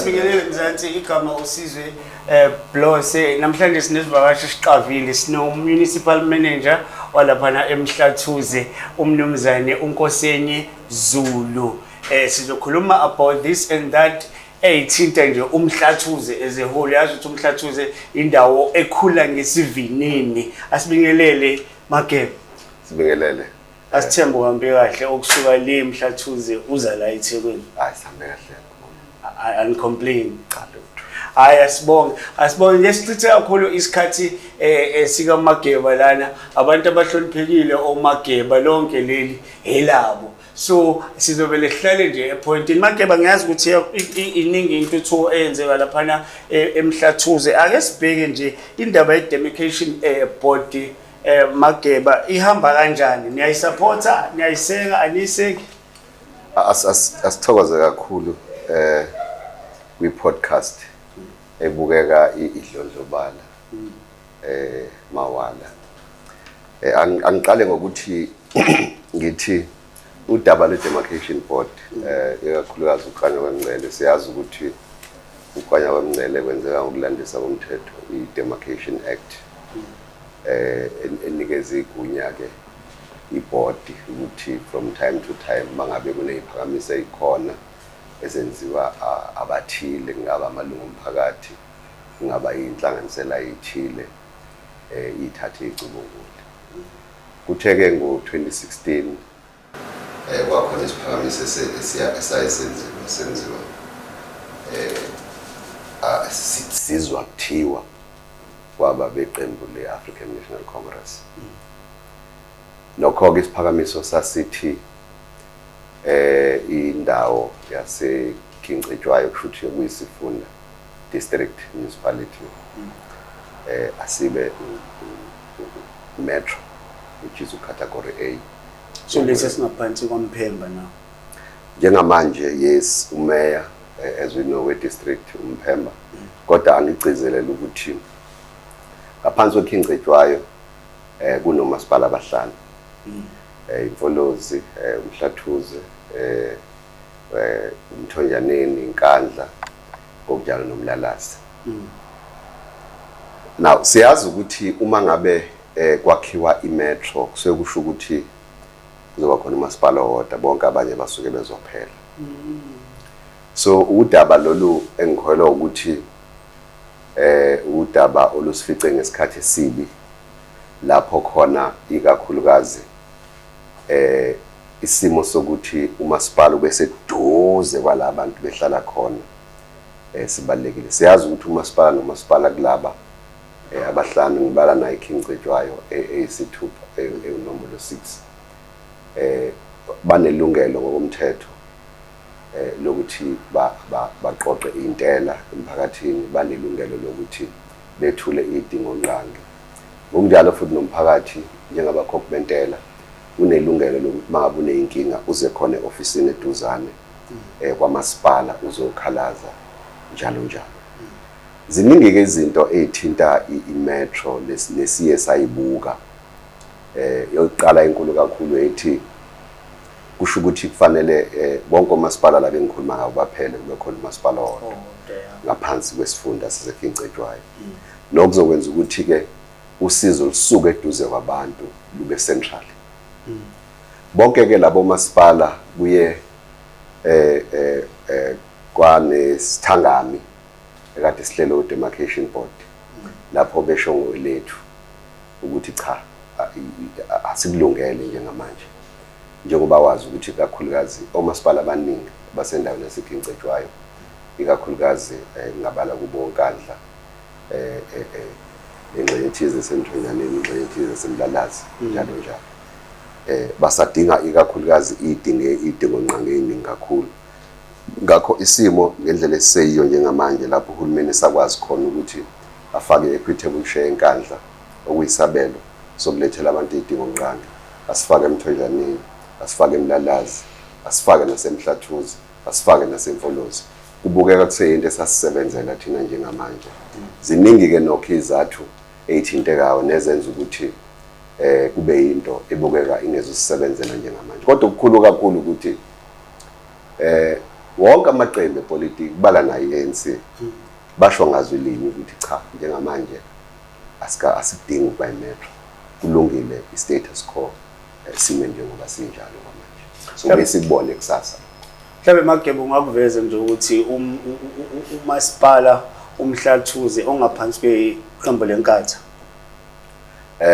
Asibingelele Mzansi, igama uSizwe Blose. Namhlanje sinesivakashi esiqavile, sino municipal manager walaphana eMhlathuze, umnumzane uNkosenye Zulu. Sizokhuluma about this and that eyithinta nje uMhlathuze as a whole. Yazi ukuthi uMhlathuze indawo ekhula ngesivinini. Asibingelele, Magebe. Sibingelele. Asithembe uhambe kahle okusuka le eMhlathuze uza la eThekwini. Hayi, sihambe kahle. Ani-complain? Cha, lutho. Hayi, asibonge, asibonge nje. Sichithe kakhulu isikhathi sikaMageba lana, abantu abahloniphekile oMageba, lonke leli elabo, so sizobele sihlale nje epointini. Mageba, ngiyazi ukuthi iningi intuthuko eyenzeka laphana eMhlathuze. Ake sibheke nje indaba ye-demarcation board, Mageba, ihamba kanjani? Niyayisupporta, niyayiseka, aniyiseki? Asithokoze kakhulu kwi-podcast ebukeka idlondlobala mawala. Angiqale ngokuthi ngithi udaba lwe-demarcation board, ikakhulukazi ukuklanywa kwemingcele, siyazi ukuthi ukuklanywa kwemingcele kwenzeka ngokulandisa komthetho, i-Demarcation Act, enikeza igunya-ke ibhodi ukuthi from time to time mangabe kuneyiphakamiso ey'khona ezenziwa abathile, kungaba amalungu omphakathi, kungaba iy'nhlanganisela ey'thile, ithathe icubungule. Kuthe-ke ngo-2016 kwakhona isiphakamiso esaye senziwa, sizwa kuthiwa kwaba beqembu le-African National Congress. Nokho-ke isiphakamiso sasithi indawo yase King Cetshwayo, kusho ukuthi kuyisifunda, district municipality, asibe metro, which is category A. So lesi esingaphansi kwaMphemba na? Njengamanje, yes, umeya, as we know, we-district uMphemba, kodwa angigcizelela ukuthi ngaphansi kweKing Cetshwayo kunomasipala abahlanu, iMfolozi, uMhlathuze, uMthonjaneni, iNkandla, ngokunjalo noMlalazi. Now siyazi ukuthi uma ngabe kwakhiwa imetro, kusuke kusho ukuthi kuzoba khona umasipala owodwa, bonke abanye basuke bezophela. So udaba lolu engikholwa ukuthi udaba olusifice ngesikhathi esibi, lapho khona ikakhulukazi isimo sokuthi umasipala ube seduze kwala abantu behlala khona sibalekile. Siyazi ukuthi umasipala nomasipala kulaba abahlanu, ngibala nayo iKing Cetshwayo eyisithupha, ewunombolo 6, banelungelo ngokomthetho lokuthi baqoqe intela emphakathini, banelungelo lokuthi bethule idingonqangi. Ngokunjalo futhi nomphakathi njengabakhokhi bentela unelungelo lokuthi mangabe uneyinkinga uze khona e-ofisini eduzane kwamasipala uzokhalaza, njalo njalo. Ziningi-ke izinto ey'thinta i-metro nesiye sayibuka. Yokuqala enkulu kakhulu ethi kusho ukuthi kufanele bonke omasipala laba engikhuluma ngabo baphele, kube khona umasipala owodwa ngaphansi kwesifunda saseKing Cetshwayo. Lokho kuzokwenza ukuthi-ke usizo lusuke eduze kwabantu lube central. Bonke-ke labo masipala kuye kwanesithangami ekade sihlelo demarcation board, lapho besho ngolethu ukuthi cha, asikulungele njengamanje, njengoba wazi ukuthi kakhulukazi omasipala abaningi basendaweni yaseKing Cetshwayo, ikakhulukazi ngabala kubo Nkandla, ingxenye ethize eseMthonjaneni, ingxenye ethize eseMlalazi, njalo njalo, basadinga ikakhulukazi idinge idingonqangi eyiningi kakhulu. Ngakho isimo ngendlela esiseyiyo njengamanje, lapho uhulumeni esakwazi khona ukuthi afake equitable share eNkandla, okuyisabelo sokulethela abantu iy'dingonqangi, asifake eMthonjaneni, asifake eMlalazi, asifake naseMhlathuze, asifake naseMfolozi, kubukeka kuseyinto esasisebenzela thina njengamanje. Ziningi-ke nokho iy'zathu ey'thintekayo nezenza ukuthi kube yinto ebukeka ingezusisebenzela njengamanje, kodwa okukhulu kakhulu ukuthi Wonke amaqembu epolitiki, kubala nayo i-ANC, basho ngazwi linye ukuthi cha, njengamanje asikudingi ukuba i-metro, kulungile i-status quo, sime njengoba sinjalo kwamanje. So besikubone kusasa. Mhlawumbe Mageba ungakuveza nje ukuthi umasipala uMhlathuze ongaphansi kweqembu leNkatha.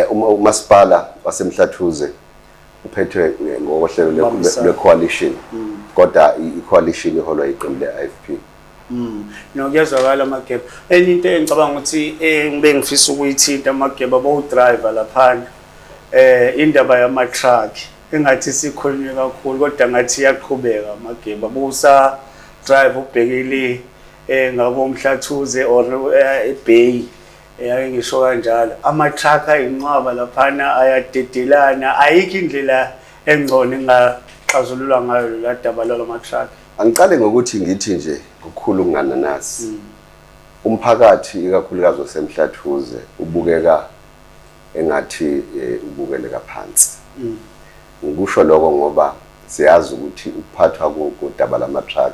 Uma umasipala waseMhlathuze uphethwe ngokohlelo lwe-coalition, kodwa i-coalition iholwa iqembu le-IFP. No, kuyazwakala Mageba. Enye into engicabanga ukuthi ngibe ngifisa ukuyithinta Mageba, bowu-driver laphana, indaba yama-truck engathi sikhulunywe kakhulu, kodwa ngathi iyaqhubeka Mageba. Busa drive ubhekile ngabo Mhlathuze or eBay, ake ngisho kanjalo, ama-truck ayinqwaba laphana, ayadedelana. Ayikho indlela engcono engaxazululwa ngayo lolu daba lwalama-truck? Angiqale ngokuthi ngithi nje kukhulu ukungananazi. Umphakathi, ikakhulukazi waseMhlathuze, ubukeka engathi ubukeleka phansi. Ngikusho lokho ngoba siyazi ukuthi ukuphathwa kodaba lama-truck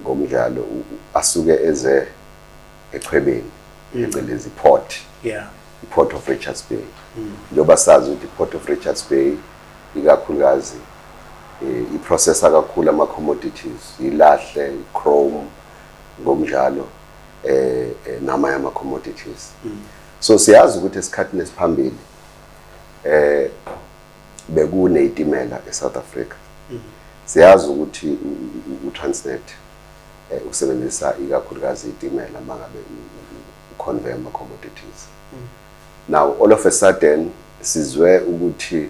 ngomdlalo asuke eze echwebeni, phecelezi port, i-Port of Richards Bay. Njengoba sazi ukuthi i-Port of Richards Bay ikakhulukazi iprocessa kakhulu ama-commodities, ilahle, chrome, ngokunjalo namanye ama-commodities. So siyazi ukuthi esikhathini esiphambili bekuneyitimela eSouth Africa. Siyazi ukuthi uTransnet usebenzisa ikakhulukazi itimela mangabe uconvey ama commodities. Now all of a sudden sizwe ukuthi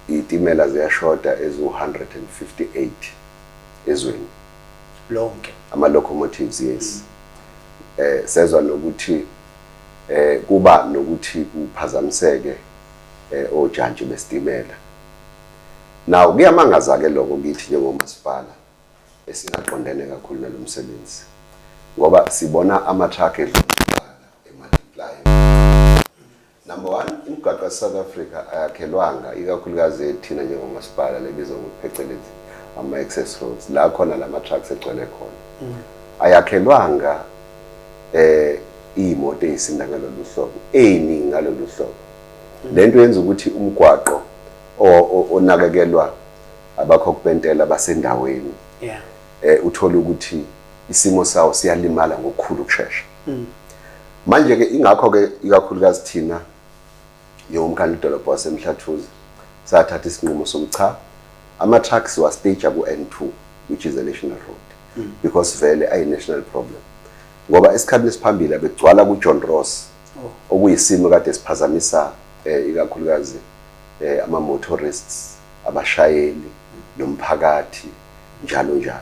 itimela ziyashoda ezu-158 ezweni lonke. Ama locomotives, yes. Sezwa nokuthi kuba nokuthi kuphazamiseke ojantshi besitimela. Now kuyamangaza ke lokho kithi njengomasipala esingaqondene kakhulu nalomsebenzi, ngoba sibona ama-truck edlondlobala, emultiply. Number one, imigwaqo yase-South Africa ayakhelwanga ikakhulukazi thina njengomasipala lebizwa ngokuthi phecelezi ama-access roads, la khona lama trucks egcwele khona, ayakhelwanga iy'moto ey'sinda ngalolu hlobo, ey'ningi ngalolu hlobo. Lento yenza ukuthi umgwaqo onakekelwa abakhokhi bentela basendaweni uthola ukuthi isimo sawo siyalimala ngokukhulu ukushesha. Manje ke ingakho ke ikakhulukazi thina njengomkhandlu dolobha waseMhlathuze sathatha isinqumo sokuthi cha, ama-trucks wastage ku-N2, which is a national road, because vele ayi-national problem, ngoba esikhathini esiphambili abegcwala ku-John Ross, okuyisimo kade siphazamisa ikakhulukazi ama-motorists, abashayeli nomphakathi, njalo njalo.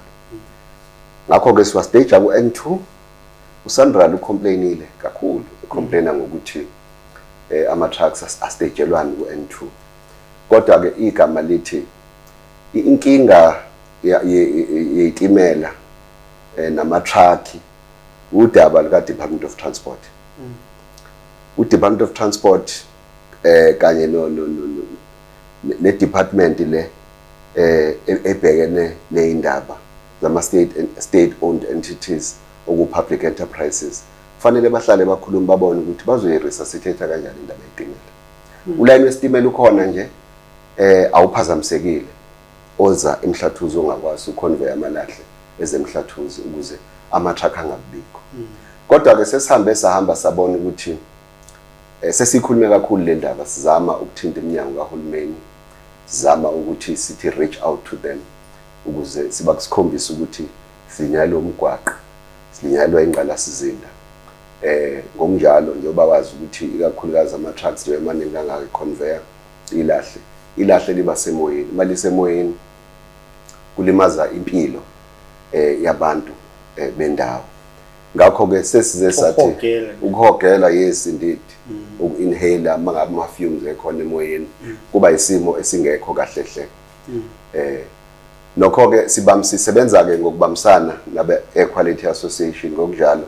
Ngakho-ke siwastage ku-N2. USANRAL ucomplainile kakhulu, ecomplaina ngokuthi ama-trucks astagelwani ku-N2. Kodwa-ke igama lithi inkinga yeyitimela nama-truck udaba lika-Department of Transport. U-Department of Transport kanye no no no ne department le ebhekene nezindaba zama state owned entities, oku public enterprises, fanele bahlale bakhuluma, babone ukuthi bazoyiresuscitate kanjani indaba yetimela. Ulayini wesitimela ukhona nje, awuphazamisekile, oza eMhlathuze ongakwazi uconvey amalahle ezeMhlathuze ukuze ama-truck angabikho. Kodwa ke sesihambe sahamba sabona ukuthi sesikhulume kakhulu le ndaba, sizama ukuthinta iminyango kahulumeni, sizama ukuthi sithi reach out to them ukuze siba kusikhombisa ukuthi silinyalwe umgwaqo, silinyalwa ingqalasizinda. Ngokunjalo njengoba wazi ukuthi ikakhulukazi ama-trucks nje amaningi kangaka conveyor ilahle, ilahle liba semoyeni, malisemoyeni kulimaza impilo yabantu bendawo. Ngakho ke sesize sathi Ukuhogela. Ukuhogela, yes indeed, uku-inhale mangabe ama-fumes ekhona emoyeni, kuba isimo esingekho kahle hle. Nokho ke sisebenza ke ngokubambisana nabe Air Quality Association. Ngokunjalo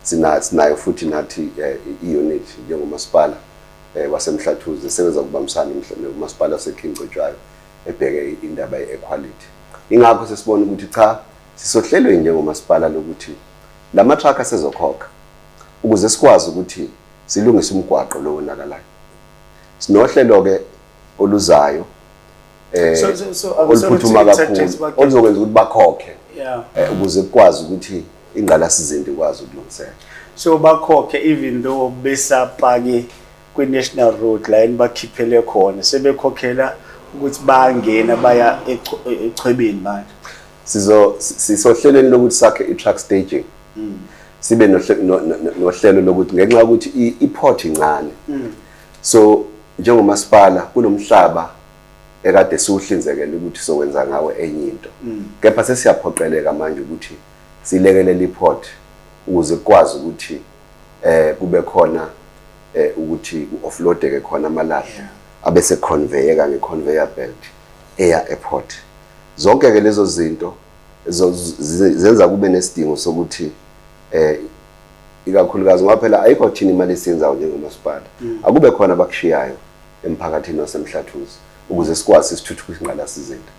sinayo futhi nathi i-unit njengomasipala waseMhlathuze, sebenza ukubambisana nomasipala waseKing Cetshwayo. Ebheke indaba ye-equality. Ingakho sesibona ukuthi cha, sisohlelweni njengomasipala lokuthi lama truck asezokhokha ukuze sikwazi ukuthi silungise umgwaqo lo wonakalayo. Sinohlelo ke oluzayo So oluphuthuma kakhulu oluzokwenza ukuthi bakhokhe ukuze kukwazi ukuthi ingqalasizinda ikwazi ukulungiseka. So bakhokhe even though besapake kwi-national road la enibakhiphele khona, sebekhokhela ukuthi bayangena baya echwebeni manje? Sisohlelweni lokuthi sakhe i-truck staging, sibe nohlelo lokuthi ngenxa yokuthi i-port incane, so njengomasipala kunomhlaba ekade siwuhlinzekele ukuthi sokwenza ngawo enye into, kepha sesiyaphoqeleka manje ukuthi silekelele i-port ukuze kukwazi ukuthi kube khona ukuthi ku-offloadeke khona amalahle abese conveyeka nge-conveyor belt eya e-port. Zonke ke lezo zinto zenza kube nesidingo sokuthi ikakhulukazi, ngoba phela ayikho thina imali esiyenzayo njengomasipala, akube khona abakushiyayo emphakathini waseMhlathuze ukuze sikwazi sithuthukise ingqalasizinda,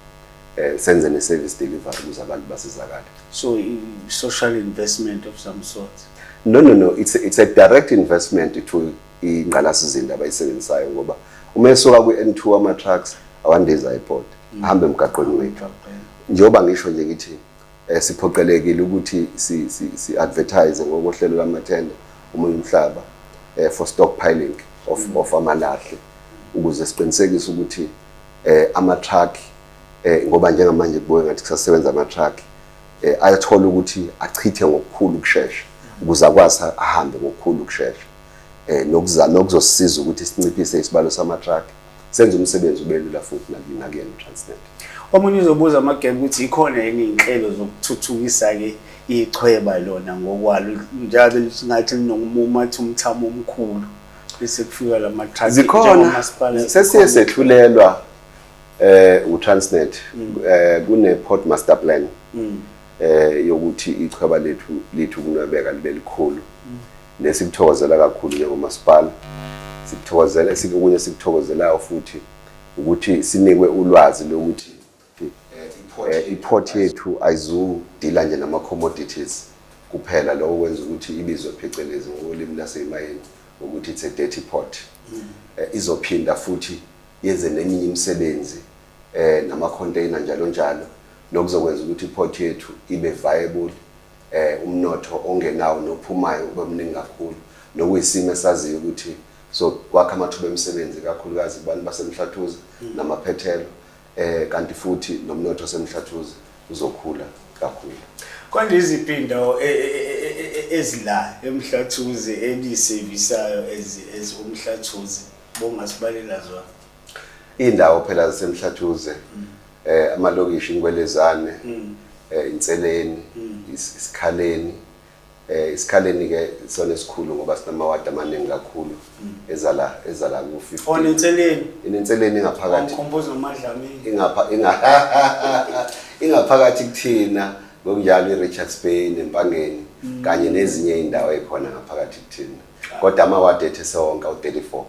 senze ne-service delivery ukuze abantu basizakale. So social investment of some sort? No, it's a direct investment to ingqalasizinda abayisebenzisayo, ngoba uma esuka kwi-N2 ama-trucks awandiza e-port, ahambe emgaqweni wethu. Njengoba ngisho nje ngithi siphoqelekile ukuthi si advertise ngokohlelo lamathenda omunye umhlaba for stockpiling of amalahle ukuze siqinisekise ukuthi ama truck, ngoba njengamanje kubuye ngathi kusasebenza ama truck, ayathola ukuthi achithe ngokukhulu ukushesha ukuze akwazi ahambe ngokukhulu ukushesha, nokuzosisiza ukuthi sinciphise isibalo sama truck, senze umsebenzi ube lula futhi nakuyena Transnet. Omunye uzobuza, Mageba, ukuthi ikhona yini iy'nhlelo zokuthuthukisa-ke ichweba lona ngokwalo, njalo singathi linokumumatha umthamo omkhulu bese kufika lama-truck? Zikhona. Njengomasipala, Sesiye zikhona? Sethulelwa uTransnet, kune port master plan yokuthi ichweba lethu lithu kunwebeka libe likhulu, nesikuthokozela kakhulu njengomasipala. Sikuthokozela, sikokunye sikuthokozelayo futhi ukuthi sinikwe ulwazi lokuthi i-port yethu ayizudila nje nama-commodities kuphela. Lokho kwenza ukuthi ibizwe phecelezi ngolimi lasemayini ukuthi it's a dirty port. Izophinda futhi yenze neminye imisebenzi nama-container njalo njalo, nokuzokwenza ukuthi i-port yethu ibe viable, umnotho ongenawo nophumayo ube mningi kakhulu, nokuyisimo esaziyo ukuthi so kwakha amathuba emisebenzi kakhulukazi kubantu baseMhlathuze namaphethelo, kanti futhi nomnotho oseMhlathuze uzokhula kakhulu. Konje iziphi iy'ndawo ezila eMhlathuze eniyisevisayo as uMhlathuze bongasibalela zona? Indawo phela zaseMhlathuze, amalokishi, Inkwelezane, Inseleni, Isikhaleni. Isikhaleni ke sona esikhulu ngoba sinamawadi amaningi kakhulu ezala ku 15. Onenseleni? Inenseleni ngaphakathi. Ngikhumbuza uMadlamini. Ingaphakathi kuthina ngokunjalo i-Richards Bay neMpangeni kanye nezinye indawo ekhona ngaphakathi kuthina, kodwa amawadi ethu esewonke awu-34.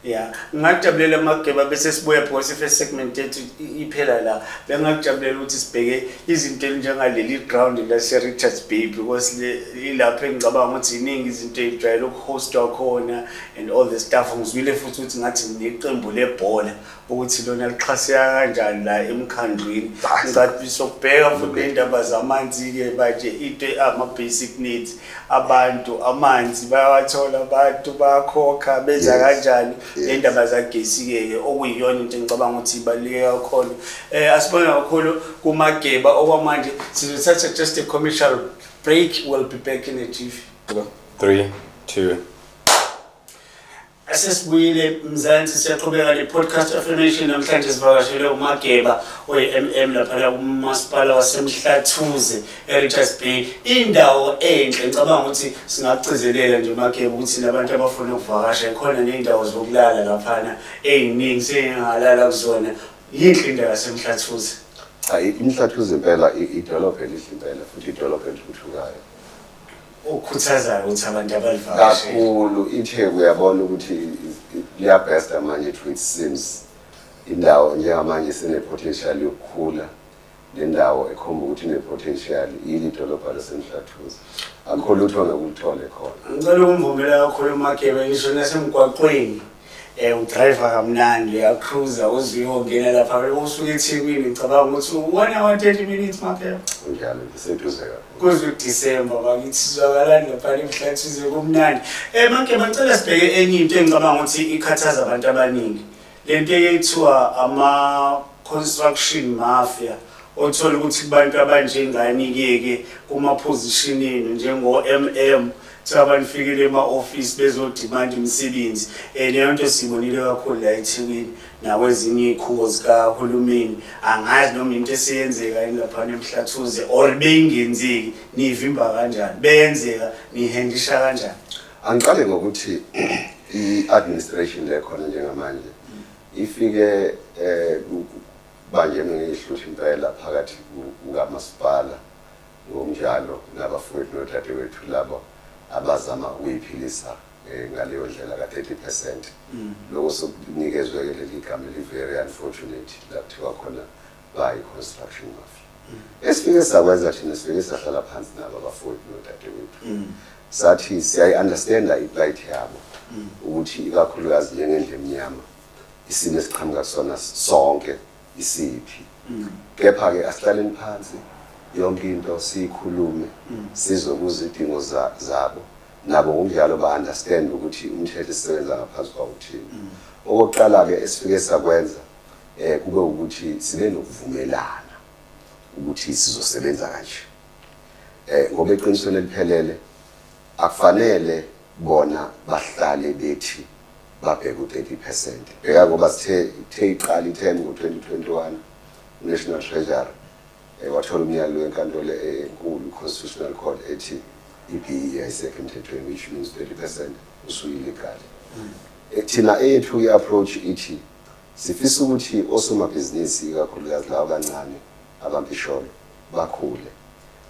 Ya, ngingakujabulela, Mageba, bese sibuya because i-first segment yethu iphela la. Bengakujabulela ukuthi sibheke izinto ezinjengaleli ground lase-Richards Bay, because ilapho engicabanga ukuthi iningi izinto ey'jwayele ukuhostwa khona and all the stuff. Ngizwile futhi ukuthi ngathi neqembu lebhola ukuthi lona lixhaseka kanjani la emkhandlwini. Ngicathi sokubheka futhi ney'ndaba zamanzi-ke manje, into ama-basic needs abantu, amanzi bayawathola abantu, bayakhokha, benza kanjani? Ney'ndaba zagesi-ke ke, okuyiyona into engicabanga ukuthi ibaluleke kakhulu. Asibonge kakhulu kuMageba. Okwamanje sizothatha just a commercial break. We'll be back in a jiffy. Three, two. Asesibuyile Mzansi, siyaqhubeka ne-podcast affirmation. Namhlanje sivakashele uMageba oyi-MM laphana kumasipala waseMhlathuze e-Richards Bay, indawo enhle. Ngicabanga ukuthi singakugcizelela nje, Mageba, ukuthi nabantu abafuna ukuvakasha khona ney'ndawo zokulala laphana ey'ningi sengingalala kuzona. Yinhle indawo yaseMhlathuze. Cha, iMhlathuze impela idolobha elihle impela, futhi idolobha elithuthukayo. Okukhuthazayo ukuthi abantu abalivakashele. Kakhulu. iTheku uyabona ukuthi liyabhesta manje to its seams. Indawo njengamanje sine-potential yokukhula, nendawo ekhomba ukuthi ine-potential yili idolobha laseMhlathuze. Akukho lutho ongeke uluthole khona. Ngicela ukumvumela kakhulu uMageba, ngisho nasemgwaqweni udriver kamnandi, uyacruiser uze uyongena lapha usuke eThekwini, ngicabanga ukuthi 1 hour 30 minutes, Mageba. Kunjalo nje, seduze kakhulu. Kuze uDisemba bakithi, sizwakalani lapha eMhlathuze, kumnandi. Mageba, ngicela sibheke enye into engicabanga ukuthi ikhathaza abantu abaningi, lento eyethiwa ama-construction mafia, othola ukuthi kubantu abanjengani-ke-ke kuma-position enu njengo-MM, kuthiwa banifikele ema-ofisi bezodimanda imisebenzi. Leyo nto siyibonile kakhulu la eThekwini nakwezinye iy'khungo zikahulumeni. Angazi noma into esiyenzeka yini laphana eMhlathuze, or beyingenzeki, niyivimba kanjani? Beyenzeka, niyihendisha kanjani? Angiqale ngokuthi i-administration le khona njengamanje ifike banjena ngeyihluthu impela phakathi kukamasipala ngokunjalo nabafowethu nodadewethu labo abazama ukuyiphilisa ngaleyo ndlela ka-30%. Lokho sokunikezwe-ke leli gama eli-very unfortunate la kuthiwa khona bayi-construction mafia. Esifike sakwenza thina, sifike sahlala phansi nabo abafowethu nodadewethu, sathi siyayi-understanda i-plight yabo, ukuthi ikakhulukazi njengendlu emnyama isimo esiqhamuka kusona sonke isiphi, kepha-ke asihlaleni phansi yonke into siyikhulume, sizokuza izidingo zabo, nabo ngokunjalo ba-understand ukuthi umthetho esisebenza ngaphansi kwawo uthini. Okokuqala-ke esifike sakwenza kube ukuthi sibe nokuvumelana ukuthi sizosebenza kanje, ngoba eqinisweni eliphelele akufanele bona bahlale bethi babheke u-30%. Bheka, ngoba sithe ithe iqala i-term ngo-2021, National Treasury wathola umyalo wenkantolo enkulu, Constitutional Court, ethi i-BEE ayisekho emthethweni, which means 30% usu-illegal. Thina eyethu i-approach ithi sifisa ukuthi osomabhizinisi, ikakhulukazi laba abancane abampisholo, bakhule,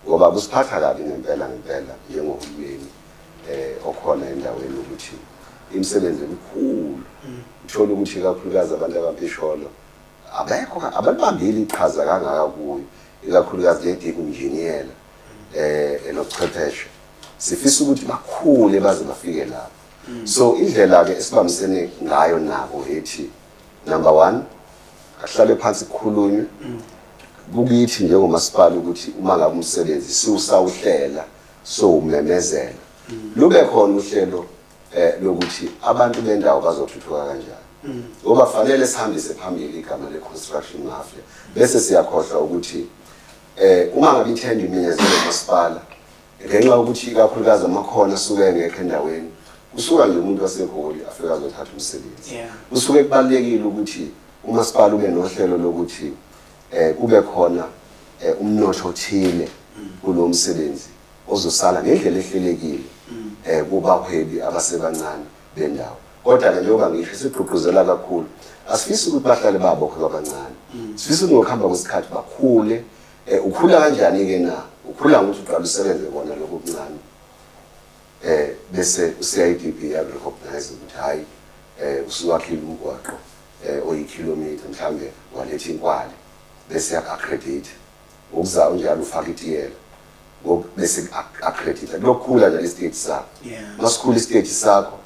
ngoba kusiphatha kabi ngempela ngempela njengohulumeni okhona endaweni ukuthi imisebenzi emikhulu uthola ukuthi ikakhulukazi abantu abampisholo abekho, abalibambile iqhaza kangaka kuyo, ikakhulukazi ledinga unjiniyela enobuchwepheshe. Sifisa ukuthi bakhule baze bafike lapho. So indlela ke esibambisene ngayo nabo ethi, number 1, akuhlale phansi kukhulunywe. Kukithi njengomasipala ukuthi uma ngabe umsebenzi siwusawuhlela, sowumemezela, lube khona uhlelo lokuthi abantu bendawo bazothuthuka kanjani, ngoba fanele sihambise phambili igama le-construction mafia bese siyakhohlwa ukuthi uma ngabe ithenda imenyezelwe umasipala, ngenxa yokuthi ikakhulukazi amakhono asuke engekho endaweni, kusuka nje umuntu waseGoli afike azothatha umsebenzi. Kusuke kubalulekile ukuthi umasipala ube nohlelo lokuthi kube khona umnotho othile kulo msebenzi ozosala ngendlela ehlelekile kubahwebi abasebancane bendawo. Kodwa ke njengoba ngisho, sigqugquzela kakhulu, asifisi ukuthi bahlale babokho babancane, sifisa ukuthi ngokuhamba kwesikhathi bakhule. Ukhula kanjani ke na? Ukhula ngokuthi uqala usebenze kona lokho okuncane, bese u-CIDB ya-recognize ukuthi hayi, usuwakhile umgwaqo oyikhilomitha mhlambe, waletha inkwali, bese yak-accredit. Ngokuzayo njalo ufaka itiyela, bese accredit, kuyokhula njalo isiteji sakho. Masikhula isiteji sakho,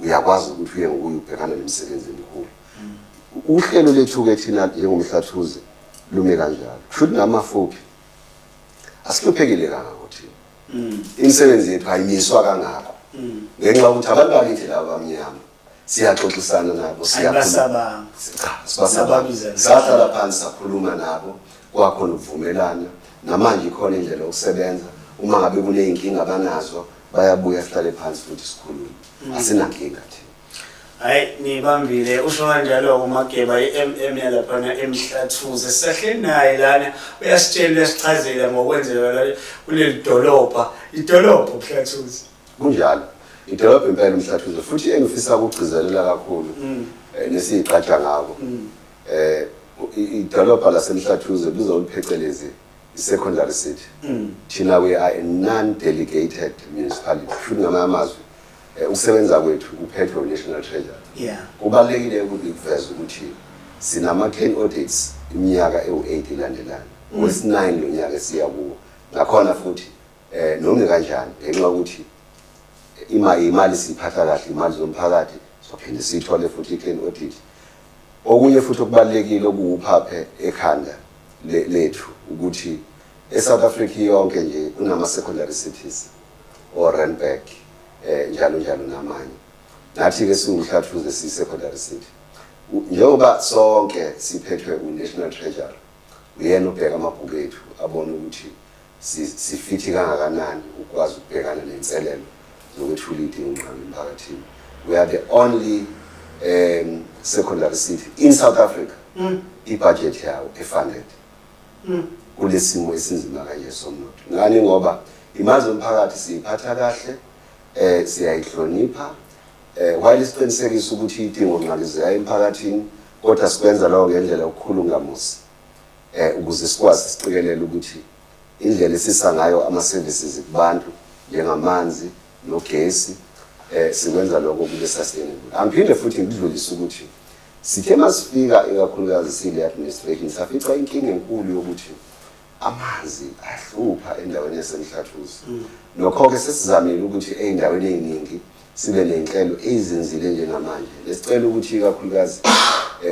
uyakwazi ukuthi uye ngokuya ubhekana nemisebenzi emikhulu. Uhlelo lethu-ke thina njengoMhlathuze lume kanjalo. Kusho ukuthi ngamafuphi asihluphekile kangako thina, imisebenzi yethu ayimiswa kangako ngenxa yokuthi abantu bakithi laba abamnyama siyaxoxisana nabo, siyakhuluma. Anibasabanga. Cha, sibasabanga. Nababiza. Sahlala phansi sakhuluma nabo, kwakhona ukuvumelana. Namanje ikhona indlela yokusebenza. Uma ngabe kuney'nkinga abanazo, bayabuya sihlale phansi futhi sikhulume. Asinankinga thina. Hayi, nibambile, usho kanjalo uMageba, i-MM yalaphana eMhlathuze. Sisahleli naye lana, uyasitshela, uyasichazela ngokwenzeka la kuleli dolobha, idolobha uMhlathuze. Kunjalo, idolobha impela uMhlathuze, futhi engifisa ukugcizelela kakhulu nesiyigqaja ngako, idolobha laseMhlathuze lizoliphecelezi i-secondary city. Thina we are a non-delegated municipality, futhi ngamanye amazwi ukusebenza kwethu kuphethwe u-National Treasury. Kubalulekile ukuthi kuveze ukuthi Sinama-clean audits iminyaka ewu-8 ilandelana, wesi-9 lo nyaka esiya kuwo. Nakhona futhi noma kanjani, ngenxa yokuthi imali siyiphatha kahle, imali zomphakathi, sophinde siyithole futhi i-clean audit. Okunye futhi okubalulekile okuwuphaphe ekhanda lethu ukuthi eSouth Africa yonke nje kunama-secondary cities, o-Randburg, njalo njalo namanye. Nathi-ke siwuMhlathuze siyi-secondary city. Njengoba sonke siphethwe u-National Treasury, uyena obheka amabhuku ethu, abone ukuthi sifithi kangakanani ukwazi ukubhekana nenselelo zokwethula iy'dingo emphakathini. We are the only secondary city in South Africa ibudget yawo e-funded kulesimo esinzima kanje somnotho. Ngani? Ngoba imali zomphakathi siyiphatha kahle, siyayihlonipha, while siqinisekisa ukuthi idingo ngqangi ziya emphakathini, kodwa sikwenza lokho ngendlela okukhulu ngamusi, ukuze sikwazi siqikelele ukuthi indlela esisa ngayo ama services kubantu njengamanzi nogesi, sikwenza lokho kube sustainable. Angiphinde futhi ngidlulise ukuthi sithe masifika, ikakhulukazi sile administration, safica inkinga enkulu yokuthi amanzi ahlupha endaweni yaseMhlathuze. Nokho-ke sesizamile ukuthi ey'ndaweni ey'ningi sibe ney'nhlelo ey'zinzile njengamanje. Lesicela ukuthi ikakhulukazi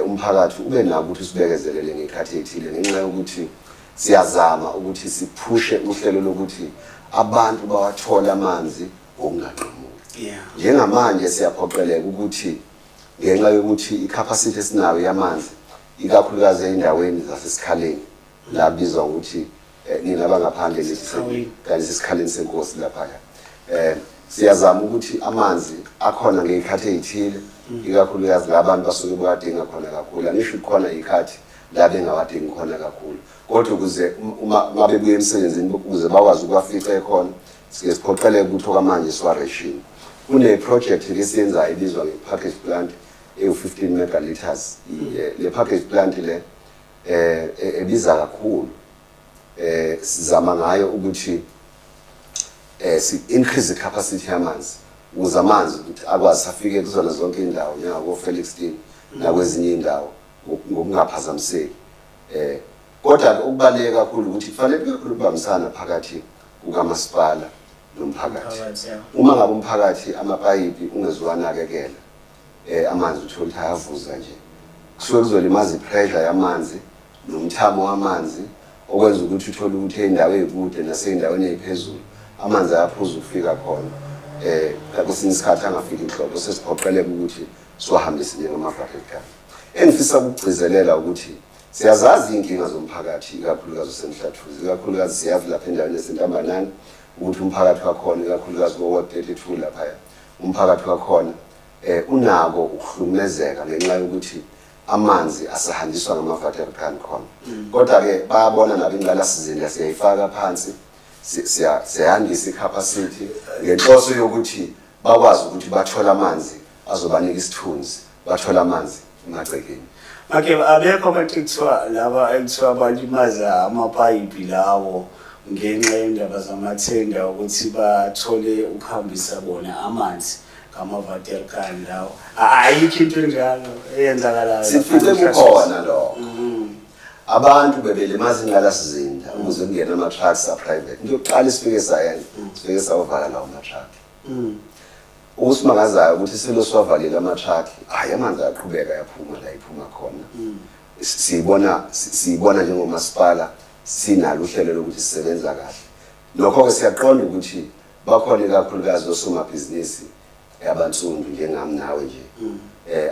umphakathi ube nako ukuthi usibekezelele ngey'khathi ey'thile, ngenxa yokuthi siyazama ukuthi siphushe uhlelo lokuthi abantu bawathole amanzi ngokunganqamuki. Njengamanje siyaphoqeleka ukuthi, ngenxa yokuthi i-capacity esinayo yamanzi, ikakhulukazi ey'ndaweni zasesikhaleni la kubizwa ukuthi, nina abangaphandle nithi kanti sesikhaleni senkosi laphaya, siyazama ukuthi amanzi akhona ngey'khathi ey'thile, ikakhulukazi la bantu basuke bewadinga khona kakhulu. Angisho khona iy'khathi la bengawadingi khona kakhulu, kodwa ukuze uma bebuya emsebenzini, ukuze bakwazi ukuwafica ekhona, sike siphoqeleke ukuthi okwamanje siwa-ration. Kune-project esiyenzayo ebizwa nge-package plant ewu-15 megaliters. Le package plant le ebiza kakhulu, sizama ngayo ukuthi si increase the capacity yamanzi, ukuze amanzi ukuthi akwazi afike kuzona zonke indawo njengako Felixton nakwezinye indawo ngokungaphazamiseki. Kodwa okubaluleke kakhulu ukuthi kufanele kube khona ukubambisana phakathi kukamasipala nomphakathi. Uma ngabe umphakathi amapayipi ungeziwanakekela, amanzi uthola ukuthi ayavuza nje, kusuke kuzolimaza i-pressure yamanzi nomthamo wamanzi, okwenza ukuthi uthole ukuthi ey'ndawo ey'kude nasey'ndaweni ey'phezulu amanzi ayaphuza ukufika khona, kwesinye isikhathi angafiki nhlobo, sesiphoqeleka ukuthi siwahambise njengama-bucket gun. Engifisa ukugcizelela ukuthi siyazazi iy'nkinga zomphakathi, ikakhulukazi oseMhlathuze. Ikakhulukazi siyazi lapha endaweni yaseNtambanani ukuthi umphakathi wakhona, ikakhulukazi ko-ward 32 laphaya, umphakathi wakhona unako ukuhlukumezeka ngenxa yokuthi amanzi asahanjiswa ngama-water can khona. Kodwa-ke bayabona nabo, ingqalasizinda siyayifaka phansi, siyandisa i-capacity ngenhloso yokuthi bakwazi ukuthi bathole amanzi azobanika isithunzi, bathole amanzi emagcekeni. Okay, abekho abantu ekuthiwa laba ekuthiwa balimaza amapayipi lawo ngenxa yendaba zamathenda, ukuthi bathole ukuhambisa bona amanzi ngama-water can lawo? Ayikho into enjalo eyenzakalayo? Sifice kukhona lokho, abantu bebelimaza ingqalasizinda ukuze kungene ama-trucks a-private. Into yokuqala esifike sayenza, sifike sawavala lawo ma-truck. Okusimangazayo ukuthi silo siwavalile ama-truck, hhayi, amanzi ayaqhubeka ayaphuma la iphuma khona. Siyibona njengomasipala sinalo uhlelo lokuthi sisebenza kahle. Nokho-ke siyaqonda ukuthi bakhona ikakhulukazi osomabhizinisi abansundu njengami nawe nje,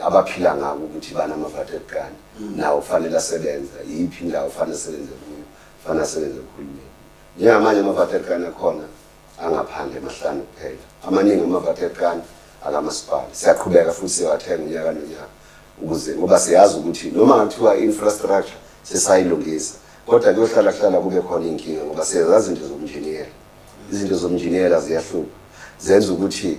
abaphila ngako ukuthi banama-water gun, nawo kufanele asebenze. Yiphi indawo kufanele asebenze kuyo? Kufanele asebenze kuhulumeni. Njengamanje ama-water gun akhona angaphandle mahlanu kuphela, amaningi ama-water gun akamasipala. Siyaqhubeka futhi siyawathenga unyaka nonyaka, ukuze, ngoba siyazi ukuthi noma ngathiwa i-infrastructure sesayilungisa, kodwa kuyohlala kuhlala kube khona iy'nkinga, ngoba siyazazi izinto zobunjiniyela. Izinto zobunjiniyela ziyahlupha, zenza ukuthi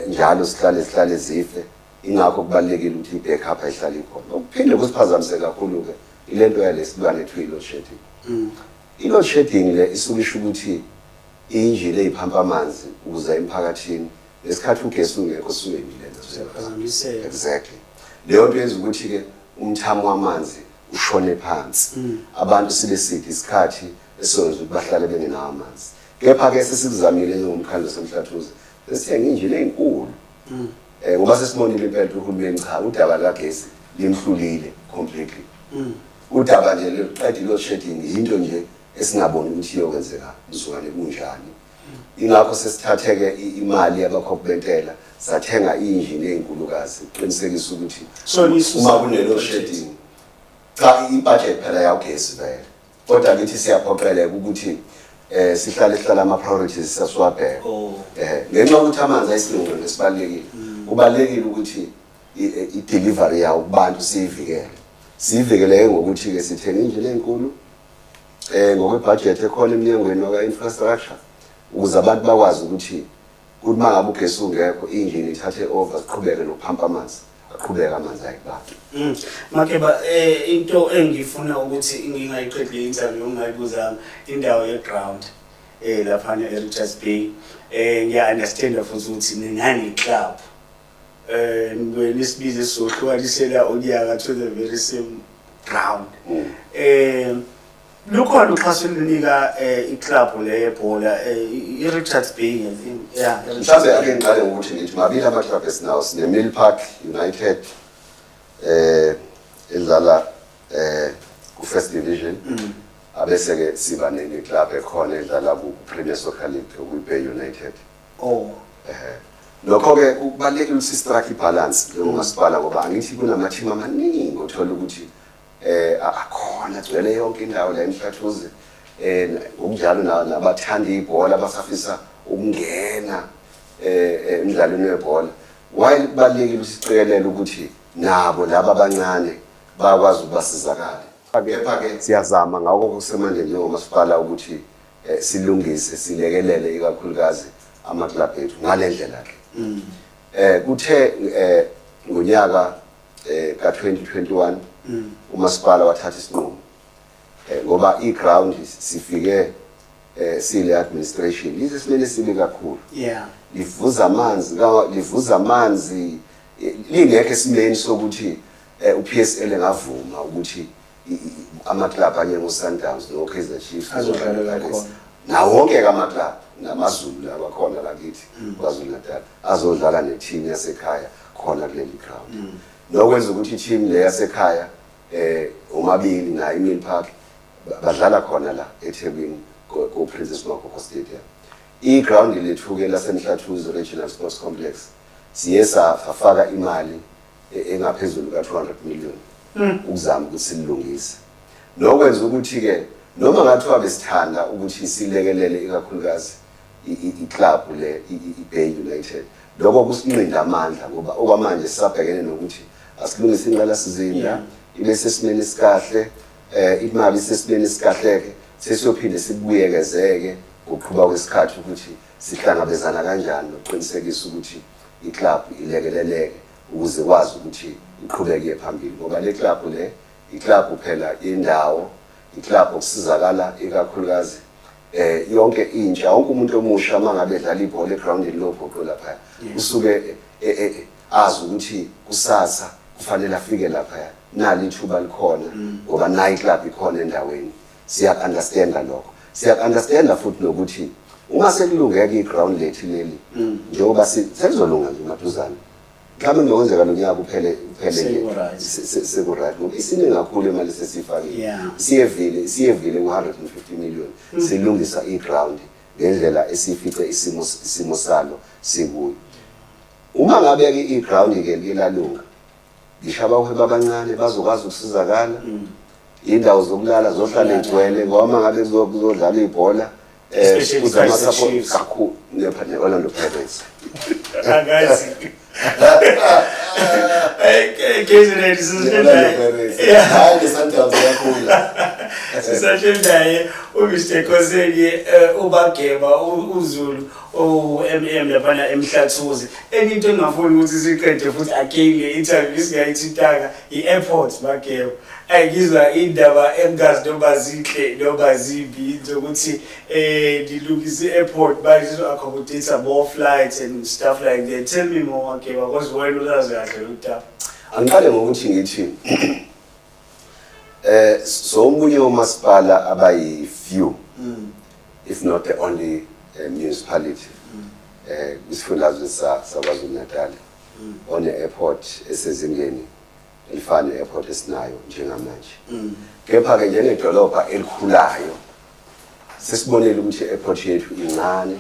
njalo sihlale zife. Ingakho kubalulekile ukuthi i-backup ayihlale ikhona. Okuphinde kusiphazamise kakhulu-ke ile nto yalesilwane ethiwa i-load shedding. I-load shedding le isuke isho ukuthi injini eyiphampa amanzi ukuze emphakathini ngesikhathi ugesi ungekho suke imile. Siyaphazamiseka. Exactly, leyo nto yenza ukuthi-ke Umthamo wamanzi ushone phansi, abantu sibe side isikhathi esizokwenza ukuthi bahlale bengenawo amanzi. Kepha-ke sesikuzamile njengomkhandlu waseMhlathuze, sesithenga injini ey'nkulu ngoba sesibonile impela ukuthi uhulumeni, cha, udaba likagesi limhlulile completely. Udaba nje lokuqeda i-load shedding yinto nje esingaboni ukuthi iyokwenzeka mzukwane kunjani. Ingakho sesithathe-ke imali yabakhokhi bentela, sathenga iy'njini ey'nkulukazi ukuqinisekisa ukuthi So nisusa uma kune-load shedding. Cha, i-budget phela yawugesi vele, kodwa kithi siyaphoqeleka ukuthi sihlale sihlala ama-priorities sasiwabheka. Ngenxa yokuthi amanzi ayisilungelo esibalulekile, kubalulekile ukuthi i-delivery yawo kubantu siyivikele. Siyivikeleke ngokuthi-ke sithenge injini ey'nkulu ngokwebhajethi ekhona emnyangweni waka-infrastructure, ukuze abantu bakwazi ukuthi kuthi uma ngabe ugesi ungekho, injini ithathe over, siqhubeke nokuphampa amanzi, aqhubeke amanzi aye kubantu. Makeba, into engifuna ukuthi ngingayiqedi le interview ungayibuzanga, indawo ye-ground laphana e-Richards Bay. Ngiya understand futhi ukuthi ninani club. Nibuye nisibize sizohlukanisela unyaka to the very same ground. Lukhona uxhaso olunika i-club le yebhola, i-Richards Bay, I think. Yeah, i-Richards Mhlawumbe Bay. Ake ngiqale ngokuthi ngithi mabili ama-club esinawo. Sine-Mill Park United edlala ku-first division, abese-ke siba ne-club ekhona edlala ku-Premier Soccer League, okuyi-Bay United. Lokho-ke kubalulekile ukuthi si-strike i-balance njengomasipala, ngoba angithi kunama-team amaningi othola ukuthi akhona agcwele yonke indawo la eMhlathuze, ngokunjalo nabathanda ibhola abasafisa ukungena emdlalweni webhola, while kubalulekile ukuthi siqikelele ukuthi nabo laba abancane bayakwazi ukubasizakale. Kepha-ke siyazama ngakho kusemandleni njengomasipala ukuthi silungise, silekelele ikakhulukazi ama-club ethu ngale ndlela-ke. Kuthe ngonyaka ka-2021 umasipala wathatha isinqumo, ngoba i-ground sifike sile administration lisesimeni esibi kakhulu, livuza amanzi, livuza amanzi, lingekho esimeni sokuthi uPSL engavuma ukuthi ama-club anjengo-Sundowns no-Kaizer Chiefs Azodlalela no-Pirates, khona. Nawo wonke-ke ama-club namaZulu lawa akhona la kithi KwaZulu Natal azodlala ne-team yasekhaya khona kuleli ground, nokwenza ukuthi i-team le yasekhaya omabili nayo i-Mill Park badlala khona la eThekwini ko-Princess Magogo Stadium. I-ground lethu-ke laseMhlathuze Regional Sports Complex siye safaka imali engaphezulu ka-200 million ukuzama ukuthi sililungise, nokwenza ukuthi-ke noma ngathiwa besithanda ukuthi silekelele ikakhulukazi i-club le i-Bay United, lokho kusinqinda amandla, ngoba okwamanje sisabhekene nokuthi asilungise ingqalasizinda ibe sesimeni esikahle, imali isesimeni esikahle-ke, sesiyophinde sikubuyekezeke ngokuqhuba kwesikhathi ukuthi sihlangabezana kanjani nokuqinisekisa ukuthi i-club ilekeleleke ukuze kwazi ukuthi iqhubeke iye phambili, ngoba le club le i-club phela yendawo, i-club okusizakala ikakhulukazi yonke intsha, wonke umuntu omusha mangabe edlala ibhola egroundini lobhoqo lapha, usuke azi ukuthi kusasa kufanele afike lapha, nali ithuba likhona ngoba nayi club ikhona endaweni. Siya-understanda lokho, siya-understanda futhi nokuthi uma sekulungeka i-ground lethu leli, njengoba selizolunga nje maduzane, mhlawumbe kunokwenzeka lo nyaka uphele, uphele nje. Seku-right. Seku-right, ngoba isiningi kakhulu imali sesiyifakile. Siyevile ku-150 million silungisa i-ground ngendlela esifice isimo salo sikuyo. Uma ngabe-ke i-ground-ke like lalunga, ngisho abahwebi abancane bazokwazi ukusizakala, iy'ndawo zokulala zohlala igcwele, ngoba uma ngabe kuzodlala ibhola Especially kuze Kaizer ama-support Chiefs. kakhulu ne-Orlando Pirates. Angazi. Hey, KZN Ne-Orlando Pirates. Yeah. Hayi, ne-Sundowns iyakhula. Sisahleli naye uMr Nkoseni, uBageba uZulu o-MM laphana eMhlathuze. Enye into engingafuni ukuthi siqede futhi again le interview singayithintanga, i-airport, Mageba. Ngizwa indaba engazi noma zinhle noma zimbi zokuthi nilungise i-airport manje izo-accommodate more flights and stuff like that. Tell me more, Mageba, because wena ulazi kahle lo daba. Angiqale ngokuthi ngithi somunye womasipala abayi few, if not the only municipality kwisifundazwe saKwaZulu Natal one airport esezingeni elifana ne-airport esinayo njengamanje. Kepha-ke njengedolobha elikhulayo sesibonile ukuthi i-airport yethu incane,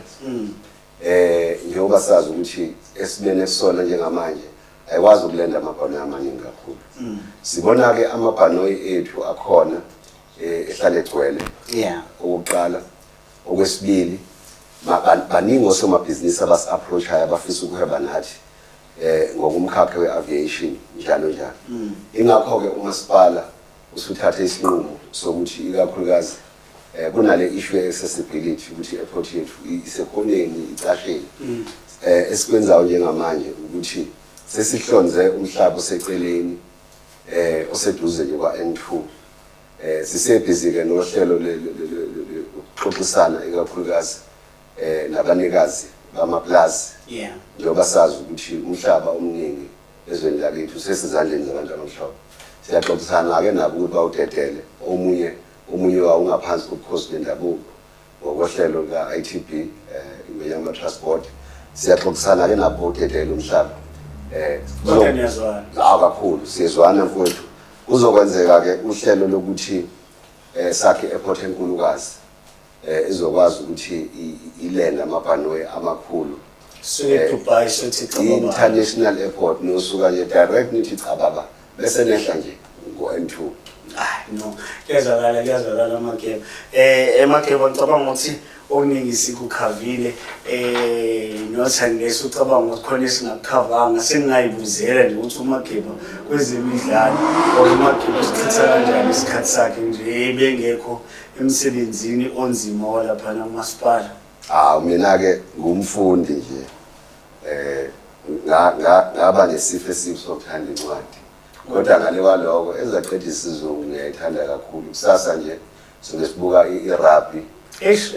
njengoba sazi ukuthi esimene esisona njengamanje ayikwazi ukulenda amabhanoyi amaningi kakhulu. Sibona-ke amabhanoyi ethu akhona ehlale egcwele. Okokuqala. Okwesibili, baningi osomabhizinisi abasi-approach-ayo abafisa ukuhweba nathi ngokumkhakha we-aviation, njalo njalo. Ingakho-ke umasipala usuthathe isinqumo sokuthi ikakhulukazi kunale issue ye-accessibility, ukuthi i-airport yethu isekhoneni, icasheni. Esikwenzayo njengamanje ukuthi sesihlonze umhlaba oseceleni, oseduze nje kwa-N2. Sisebhizi-ke nohlelo ukuxoxisana ikakhulukazi nabanikazi bamaplazi, njengoba sazi ukuthi umhlaba omningi ezweni lakithi usesezandleni zabantu abamhlophe. Siyaxoxisana-ke nabo ukuthi bawudedele. Omunye wawo ungaphansi kobukhosi bendabuko ngokohlelo luka-ITB, Ingonyama Trust Board. Siyaxoxisana-ke nabo bawudedele umhlaba. Kodwa niyazwana? Hawu, kakhulu siyezwana, mfowethu. Kuzokwenzeka-ke uhlelo lokuthi sakhe i-airport enkulukazi izokwazi ukuthi ilende amabhanoyi amakhulu. Suke eDubai sothi cababa. International airport, nosuka nje direct nithi cababa, bese nehla nje ngo-N2. Hayi no, kuyazwakala, kuyazwakala, Mageba. Emageba, ngicabanga ukuthi okuningi sikukhavile, nothani ucabanga ukuthi khona esingakukhavanga? Sengingayibuzela nje ukuthi uMageba kwezemidlalo or uMageba usichitha kanjani isikhathi sakhe nje bengekho emsebenzini onzima walaphana kumasipala? Hawu, mina-ke ngumfundi nje. Ngaba nesifo esibi sokuthanda incwadi, kodwa ngale kwaloko ezaqeda isizungu ngiyayithanda kakhulu. Kusasa nje sobe sibuka i-rugby, Eish.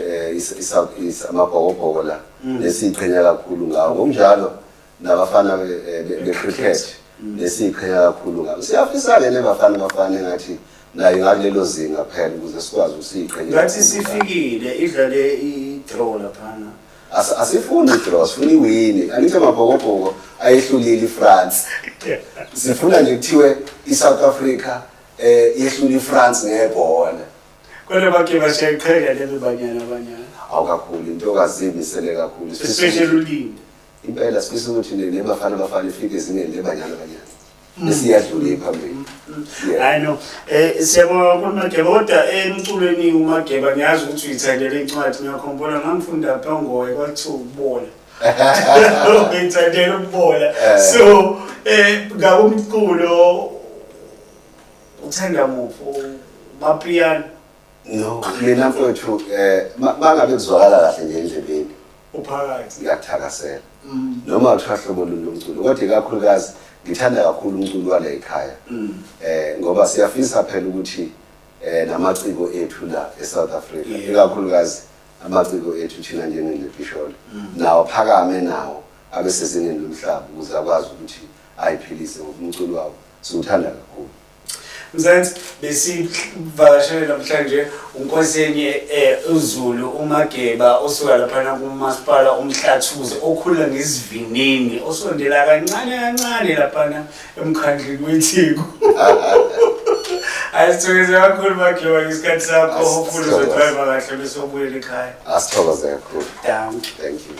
Amabhokobhoko la nesiyiqhenya kakhulu ngawo, ngokunjalo nabafana be-cricket nesiyiqhenya kakhulu ngabo. Siyafisa-ke nebafana bafana engathi nayo ngakulelo zinga phela ukuze sikwazi ukusiyiqhenya Ngathi kakhulu ngawo. Sifikile, idlale i-draw laphana. Asifuni i-draw, sifuna iwini. Angithi amabhokobhoko ayehlulile iFrance. Sifuna nje kuthiwe iSouth Africa yehlula iFrance ngebhola. Kodwa Mageba, siyayiqhenya lelo Banyana Banyana. Awu, kakhulu, intokazi imisele kakhulu. Sifisa Especially uLinda. Impela sifisa ukuthi nebafana bafana ifike ezingeni lebanyana banyana esiyadlule phambili. Yeah. Hayi no, siyabonga kakhulu, Mageba. Kodwa emculweni uMageba, ngiyazi ukuthi uyithandele incwadi. Ngiyakhumbula ngangifunda Phongoye, kwathiwa ukubola. Uyithandele ukubola. So ngakumculo uthanda muphi? Mapiano? No, mina mfowethu, mangabe kuzwakala kahle nje endlebeni, Uphakathi. ngiyakuthakasela. Noma kuthiwa hlobo luni lomculo, kodwa ikakhulukazi ngithanda kakhulu umculo wala ekhaya. Ngoba siyafisa phela ukuthi namaciko ethu la eSouth Africa, ikakhulukazi amaciko ethu thina njengeNdebisholo, nawo phakame, nawo abe sezingeni lomhlaba ukuze akwazi ukuthi ayiphilise, ngoba umculo wawo siwuthanda kakhulu. Mzansi, besivakashele namhlanje uNkosenye uZulu uMageba osuka laphana kumasipala uMhlathuze okhula ngesivinini osondela kancane kancane laphana emkhandlini weTheku. Asithokoze kakhulu, Mageba, ngesikhathi sakho. Hopefully Asithokoze. uzodrive kahle bese ubuyela ekhaya. Asithokoze kakhulu. Dankie. Thank you.